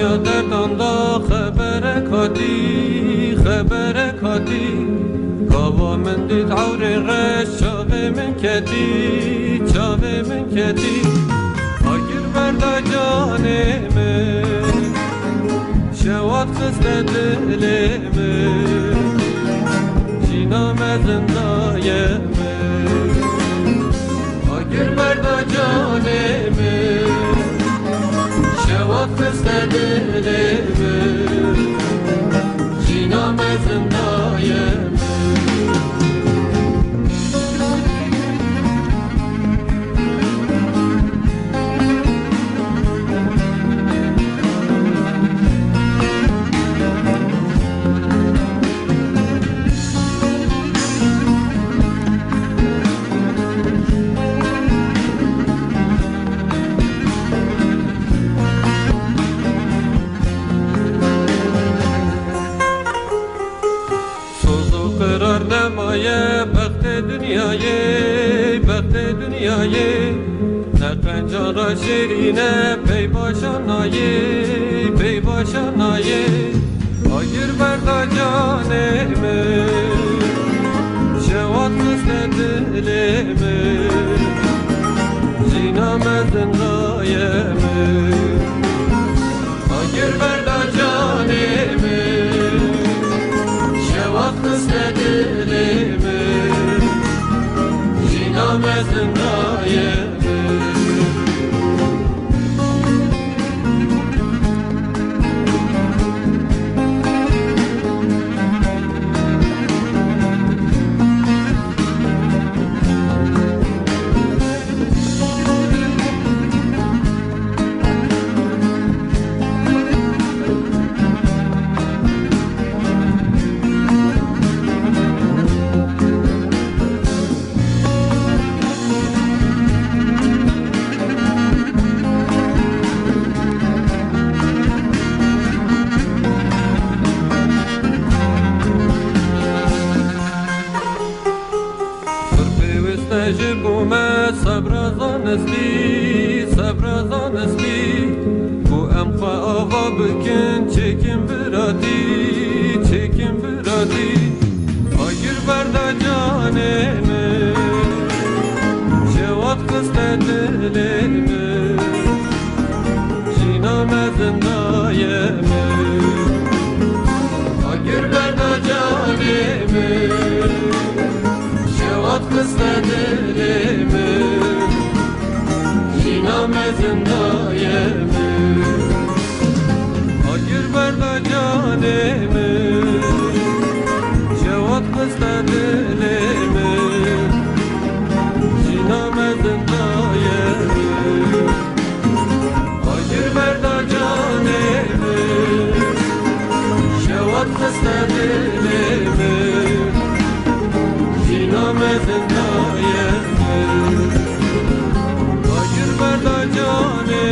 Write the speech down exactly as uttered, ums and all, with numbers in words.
Ya derdan da xeberek hatî, xeberek hatî. Gava min dît ewrê reş, çavê min ketî, çavê min ketî. Agir berda canê min, şewat xiste dilê min. Jîna mezin dayê min. Agir berda canê min, şewat xiste dilê min, jîna mezin dayê min. Soz û qirar nemaye, bextê dinyayê, bextê dinyayê. Ne qencan ra şêrîne, pey başa nayê, pey başa nayê. Agir berda canê min, şewat xiste dilê min, jîna mezin dayê min. Agir berda canê min, şewat xiste dilê min, jîna mezin dayê min. Pir pêwist e ji bo me sebra zanistî, sebra zanistî. Ku em xwe ava bikin, çêkin biratî, çêkin biratî. Agir berda canê min, şewat xiste dilê min, jîna mezin dayê min. Agir berda canê min, şewat xiste dilê min, jîna mezin dayê min. Agir berda canê min, şewat xiste dilê min, jîna mezin dayê min. Agir berda canê min, şewat xiste dilê min, jîna mezin dayê min. Agir berda canê